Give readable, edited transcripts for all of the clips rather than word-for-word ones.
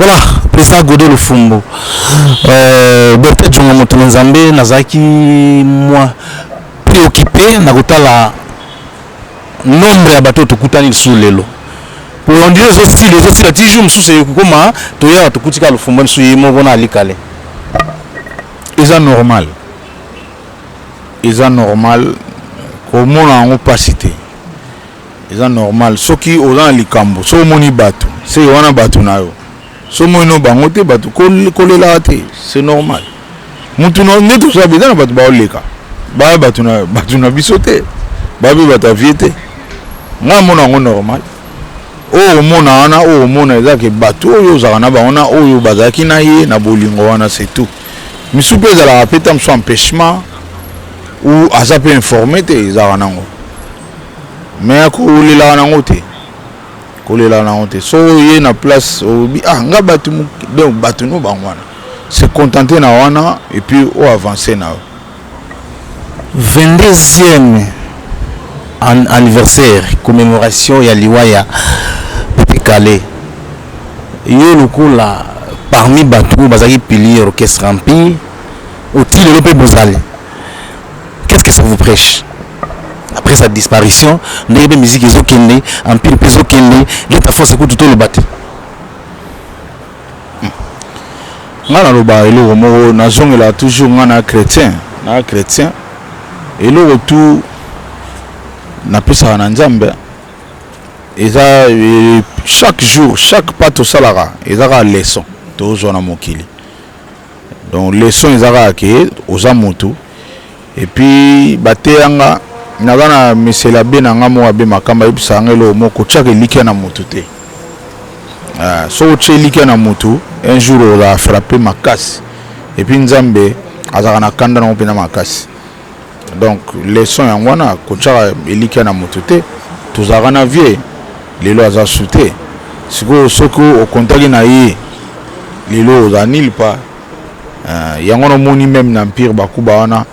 Voilà, président Godé Lufumbo. Bertin Djonga moto na Nzambe, nazalaki moi préoccupé na kotala nombre ya bato oyo tokutani lisusu lelo. Po on dirait ezosila, ezosila ti jour mosusu ekokoma toyaka tokuti kaka Lufumbo lisusu ye moko na alikale. Eza normal, eza normal komona yango mpasi te. Eza normal soki oza na likambo, soki omoni bato seke wana bato na yo, soki omoni no bango te, bato kolelaka te, c'est normal. Mutu nde toza eza na bato baoleka baya bato na biso te, baya mpe bato ya vie te. Ngai amona yango normal. Oyo omona wana, oyo omona eza ke bato oyo ozalaka na bango na oyo bazalaki na ye na bolingo wana, c'est tout. Misu mpe ezalaka mpe ta mosu empêchement ou aza mpe informé te, ezalaka nango, mais kolelaka nango te, kolelaka nango te. So oye na place, olobi: "Ah, nga bato." Donc bato no bango wana, se contenter na wana et puis o avancer na yo. 22e anniversaire, commémoration ya liwa ya Pepe Kale. Yo lokola parmi bato oyo bazalaki pilier orchestre Empire, oti lelo mpe bozali, qu'est-ce que ça vous prêche après sa disparition, ndenge mpe musique ezokende, Empire mpe ezokende, leta force ekutu toloba te? Nga naloba eloko moko, nazongela toujours: nga na chrétien, na chrétien, eloko tu napesaka na Nzambe eza chaque jour, chaque pas tosalaka eza kaka leçon tozwa na mokili. Donc leçon eza kaka ke oza motu. Et puis bateyanga, naza na mesela abe na nga moko, abe makambo ayebisaka nga eloko moko: kotiaka elikya na motu te. Soki otie elikya na motu, un jour ozala frappé makasi. Et puis Nzambe azalaka na kanda nango mpena makasi. Donc leçon yango wana, kotiaka elikya na motu te. Tozalaka na vie, lelo aza su te. Sikoyo soki okontaki na ye, lelo ozala nulle part. Yango namoni même na Empire Bakuba wana,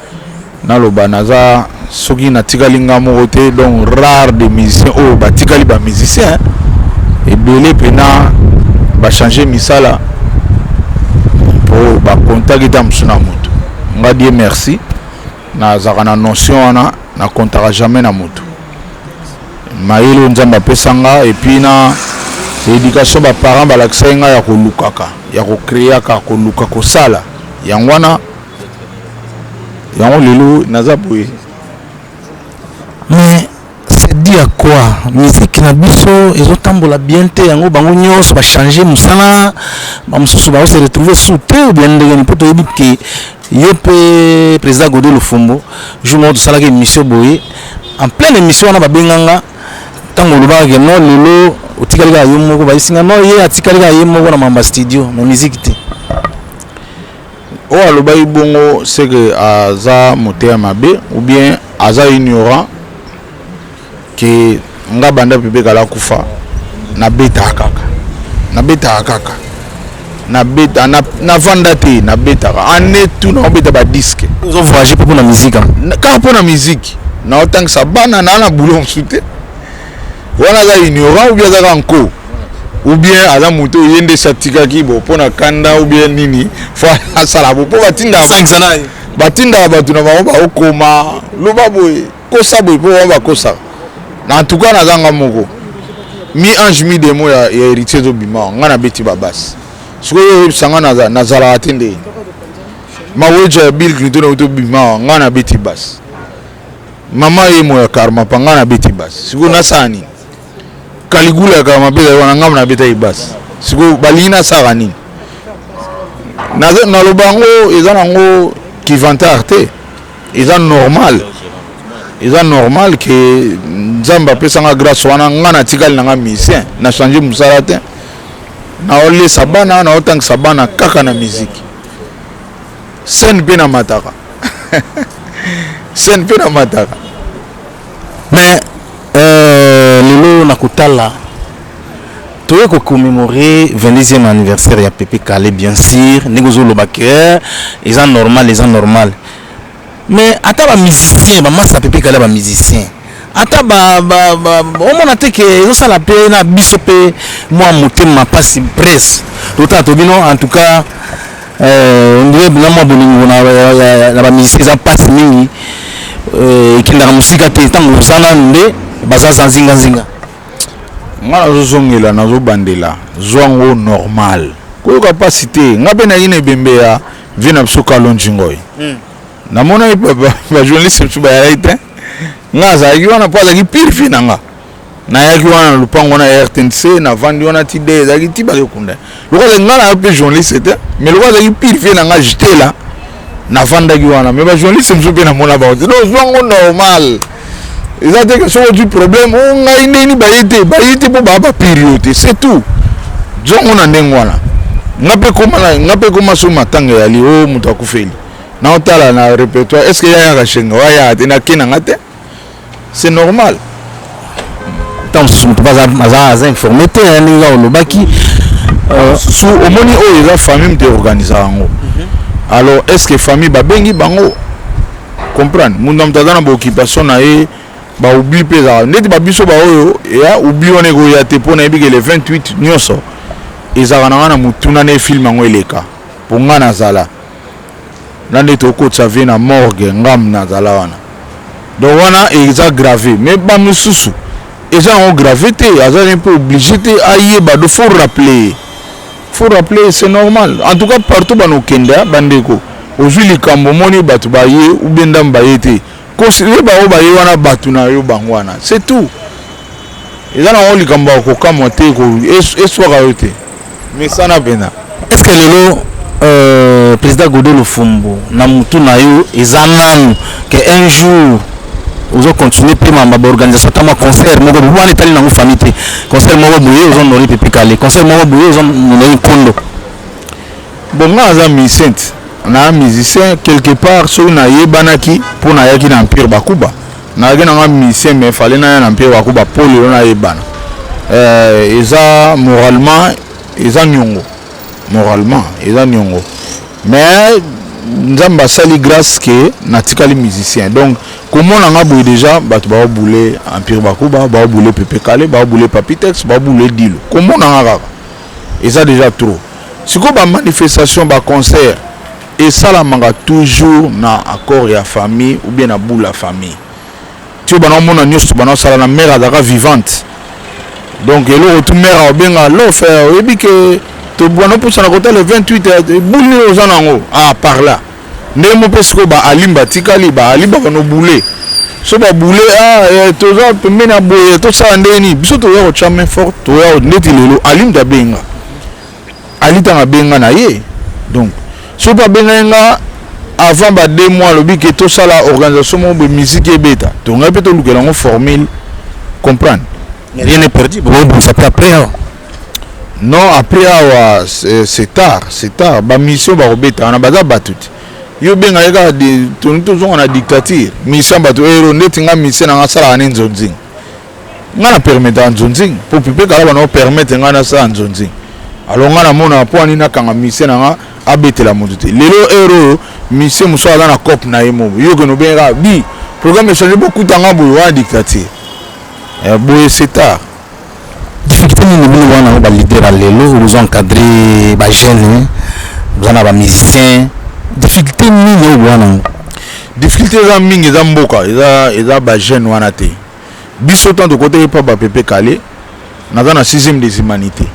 naloba naza soki natikali nga moko te. Donc rare de musicien oyo batikali, bamusicien ebele mpena bachange misala mpo bakontaki ta mosu na motu. Nga, Dieu merci, nazalaka na notion wana, nakontaka jamais na motu. Mayele oyo Nzambe apesa nga et puis na éducation baparent balakisaki ngai ya kolukaka, ya kocréaka, koluka, kosala, yango wana, yango lelo naza boye. Mais c'est dû à quoi? Musique na biso ezotambola bien te, yango bango nyonso bachange mosala, bamosusu bao se retrouver su te, ou bien ndenge nini? Mpo toyebi ke yo mpe président Godé Lufumbo, jour moko tosalaki émission boye, en pleine émission wana babenganga, ntango olobaka ke non, lelo otikali kaka yo moko, bayesinga non, ye atikali kaka ye moko na mamba studio na musique te. Oyo alobaki bongo, c'est que aza motema mabe ou bien aza ignorant ke nga banda Pepe Kala kufa, nabetaka kaka, nabetaka kaka, nabeta, navanda te, nabetaka ane tu, naobeta badisques. Ozo voyage mpe mpona musique? Kaka mpo na musique, naotangisa bana naa na boulot mosusu te. Wana aza ignorant ou bien aza kaka nko, ou bien aza moto oyo ye nde esi atikaki bo mpo na kanda ou bien nini, fo asala bo mpo batindaka. Sangisa na ye. Batindaka bato na bango, baokoma loba boye, kosa boye, mpo bango bakosaka. Na en tout cas nazanga moko, mi ange mi démon ya Héritier ezobima. Nga nabeti babasi. Sikoyo oyebisa nga nazalaka te ndeni maweja ya Bill Clinton auti obima, nga nabeti basi. Mama ye mo ya Karma pa, nga nabeti basi. Sikoyo nasala nini? Kaligula ya Karma mpe ezali wana, nga nabetaki basi. Sikoyo balingi nasalaka nini? Naloba yango eza nango kivantard te, eza normal, eza normal ke Nzambe apesanga grâce wana. Nga natikali nanga musicien, na change mosala te, naolesa bana, naotangisa bana kaka na musique. Scène mpe namataka, scène mpe namataka. Mais lelo na kotala, toye kocommémorer 22e anniversaire ya Pepe Kale. Bien sûr, ndenge ozoloba ke eza normal, eza normal, mais ata bamusicien bamasa Pepe Kale, bamusicien ata omona te ke ezosala mpe na biso mpe mwa motema mpasi. Presse Totala tobino, en tout cas on dirait na mwa bolingo na bamusicien eza mpasi mingi, ekendaka mosika te. Ntango oza nanu nde baza nzinganzinga. Nga nazozongela, nazobandela, zwango normal, koyoka mpasi te. Nga mpe nayi na ebembe ya vie na biso Kalonji Ngoi. Namonaki bajournaliste mosusu bayalaki te. Nga azalaki wana mpo azalaki pire vie na nga. Nayaki wana na lupango wana ya RTNC, navandi wana ti de ezalaki ti bakekunda. Lokola azalaki, nga na mpe journaliste te, mais lokola azalaki pire vie na nga, j'étais là, navandaki wana. Mais bajournaliste mosusu mpe namona bango te. Donc zwango normal, eza te ke soki ozwi problème o ngai ndeni baye te, baye te mpo baa bapire yo te, c'est tout. Zongo na ndenge wana. Nga mpe koma nga mpe koma so matanga eyali o moto akufeli, naotala na répertoire, est ce que yayaka shenga wayaka te, nake na nga te, c'est normal. Ntango mosusu moto aza informé te ndenge kaka olobaki. Su omoni oyo eza famille moto eorganiza yango. Alors est ce que famille babengi bango? Comprendre, moto na moto aza na baoccupation na ye, baoubli mpe ezalaka ndeti babiso baoyo ya oubli wana ekoya te, mpo nayebi ke le 28 nyonso ezalaka na nga na motuna na efilme yango eleka, mpo nga nazala na nde tokotisa vie na morgue, ngam nazala wana. Donc wana eza grave, mais bamisusu eza yango grave te, aza mpe obligé te ayeba. Do faut rappeler, faut rappeler, c'est normal. En tout cas partout banokende, bandeko, ozwi likambo, omoni bato baye ube ndambo baye te, considère bango baye wana bato na yo, bango wana, c'est tout. Eza nango likambo ya kokamwa te, eswaka yo te, mesana mpena. Est ce que lelo, président Godé Lofombo, na mutu na yo eza nanu ke un jour ozocontinue mpe mamba baorganisation, ata mwa concert moko boye wana etali nango famille te, concert moko boye ozonori Pepe Kale, concert moko boye ozonori Nkondo? Bon, nga aza musicien te, na musicien quelque part soki nayebanaki mpo nayaki na Empire Bakuba. Nayaki nanga musicien, mais fallait naya na Empire Bakuba mpo lelo nayebana. Eza moralement, eza niongo, moralement eza niongo, mais Nzambe asali grâce ke natikali musicien. Donc komona nga boye, déjà bato baobule Empire Bakuba, baobule Pepe Kale, baobule Papitex, baobule Dilo. Komona nga kaka eza déjà trop. Sikoyo bamanifestation, baconcert esalamaka toujours na accord ya famille ou bien na boule ya famille. Ti oyo banaomona nyonso banaosala na mare azalaka vivante, donc eloko tu mare aobenga lofe, oyebi ke tobwana opusana kota le 28, bule nini oza nango? Ah, par là ndenge mo mpe sikoyo baalimba tikali baalimba banobule so babule. Ah, toza pembeni ya boye, tosala ndenge nini? Biso toya kotya main forte, toya ndeti lelo alimbi abenga ali, ntango abenga na ye, donc soki mpe abenga ye nga avant ba 2 mois, alobi ke tosala organisation moko boye, musique ebeta, tongai mpe tolukela yango formule, comprendre. Mais rien n'est perdu, bobongisa mpe après awa. Non, après awa c'est tard, c'est tard. Bamission bakobeta wana baza bato te. Yo benga ye kaka, toni tozonga na dictature. Mission bato ero ndeti nga mission nanga asalaka ne nzonzinga, nga na permettre nzonzinga po Pepe Kala bana opermettre nga nasala nzonzinga. Alors nga namona mpo ani nakanga mission nanga abetela moto te. Lelo ero oyo mission mosusu aza na cope na ye moko, yo kende obenga kaka bi programme échange, bokutanga boye, wana dictature. Boye c'est tard. Difficulté nini bino wana baleader ya lelo bozo encadre bajeune, boza na bamusicien, difficulté nini oyo bowana yango? Difficulté eza mingi, eza mboka, eza bajeune wana te. Biso tant tokotaki mpa bapepe Kale, naza na sixième des humanités.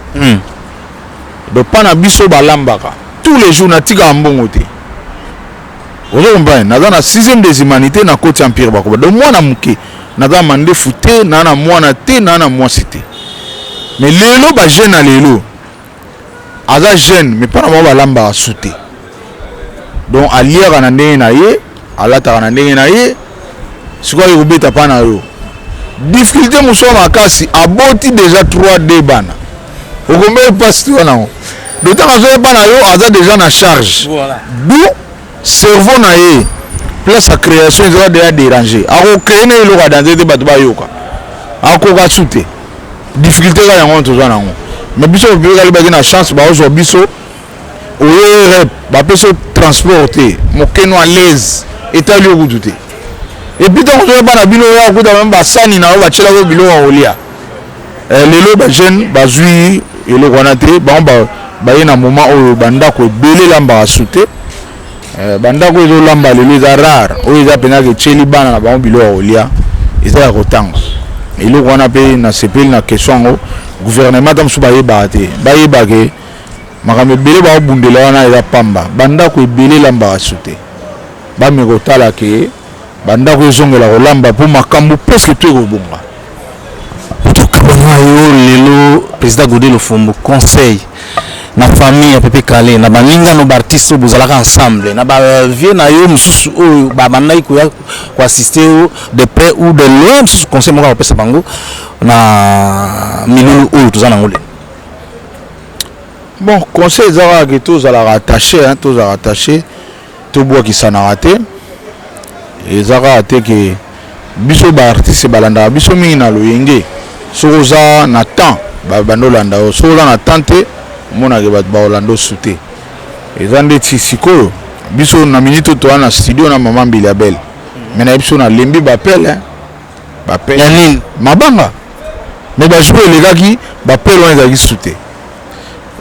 Donc mpa na biso balambaka tous les jours, natikaka mbongo te, ozo comprendre. Naza na sixième des humanités, na koti Empire Bakoba. Donc mwana moke, naza mandefu te, naa na mwana te, naa na mwasi te. Mais lelo bajeune ya lelo aza jeune, mais mpa na bango balambaka su te. Donc aliaka na ndenge na ye, alataka na ndenge na ye. Sikoyo aye kobeta mpa na yo, difficulté mosusu ya makasi, aboti déjà 3 d bana, okombe mpasi te wana ngo. Donc ntango azoya mpa na yo, aza déjà na charge. Du cerveau na ye, place ya création ezala déjà déranger, akocréer na eloko ya danger te, bato bayoka, akoka su te. Difficulté kaka yango toza nango. Mais biso bapekali baki na chance, baozwa biso oye rep, bapesi yo transport te, mokeno à l'aise, etali yo kutu te. Et puis ntango ozoya bana bino, oya kuta meme basani na yo batielaka yo biloko ya kolia. Lelo bajeune bazwi eloko wana te, bango Baye na moment oyo bandako ebele elambaka su te. Bandako ezolamba lelo eza rare. Oyo eza mpenza etieli bana na bango biloko ya kolia, eza ya kotanga. Eloko wana mpe nasepeli na question yango. Gouvernement ata mosusu bayebaka te, bayeba ke makambo ebele baobundela wana eza pamba. Bandako ebele elambaka su te, bameka kotala ke bandako ezongela kolamba mpo makambo presque to ekobonga. Tokabana yo lelo, président Godé Lofombo, conseil na famille ya Pepe Kale, na baninga no baartiste oyo bozalaka ensemble, na bavieux na yo mosusu oyo babandaki koya koassister yo de près ou de loin, mosusu conseil moko akopesa bango na milulu oyo toza nango lelo? Bon, conseil eza kaka ke tozalaka attaché, hein, tozalaka attaché, tobwakisanaka te. Eza kaka te ke biso baartiste balandaka biso mingi na loyenge. Soki oza na temps, bando olanda yo. Soki oza na temps te, omonake bato bakolanda osu te. Eza ndeti sikoyo biso na minute oyo toza na studio na mama Mbilia Bel, mais na biso nalembi bapele bapele. Ya nini? Mabanga. Mais bajour elekaki, bapele wana ezalaki su te.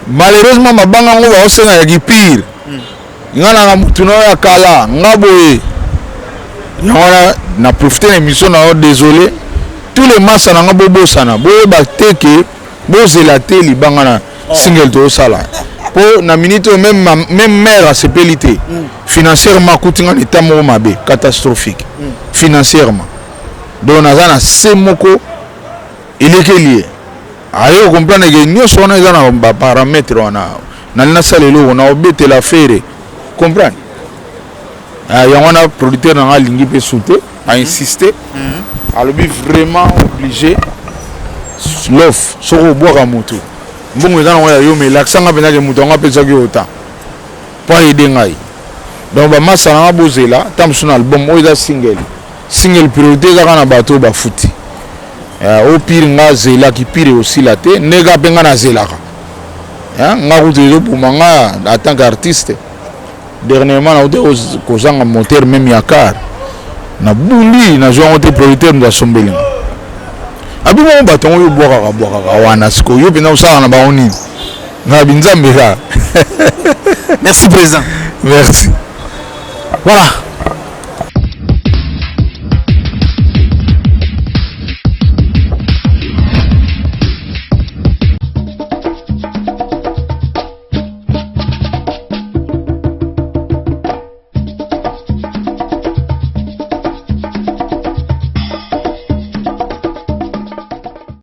Malheureusement, mabanga yango baosengaka pire. Nga nanga mutu na oyo ya kala nga boye, yango wana na profite na émission na yo. Désolé, tous les masa na nga, bobosana, boyeba te ke bozela te libanga na single tozosala, mpo na minute oyo même mare asepeli te. Financièrement akuti nga na état moko mabe, catastrophique financièrement. Donc naza na se moko elekeli ye, aye comprendre ke nyonso wana eza na baparamètre wana. Nali nasala eloko na obetela Ferre, comprendre. Yango wana producteur na nga alingi mpe su te, ainsiste, alobi vraiment obligé lof. Soki obwaka motu, mbongo eza nango ya yo, mais elakisanga mpenzake moto yango apesaki yo ta mpo aide ngai. Donc bamasa nanga, bozela ta mosusu na album oyo eza single. Single, priorité eza kaka na bato oyo bafuti. Oyo pire, nga azelaki pire osila te, ndenge mpe nga nazelaka. Nga kutu ezoboma nga en tant qu'artiste. Dernièrement nauti kozanga moteur même ya car, nabundi, nazwi yango te. Producteur moto asombeli nga. Abi bongo bato yango oyo bwakaka bwakaka wana, sikoyo yo mpenza osalaka na bango nini? Nga binzambe kaka. Merci, président. Merci. Voilà.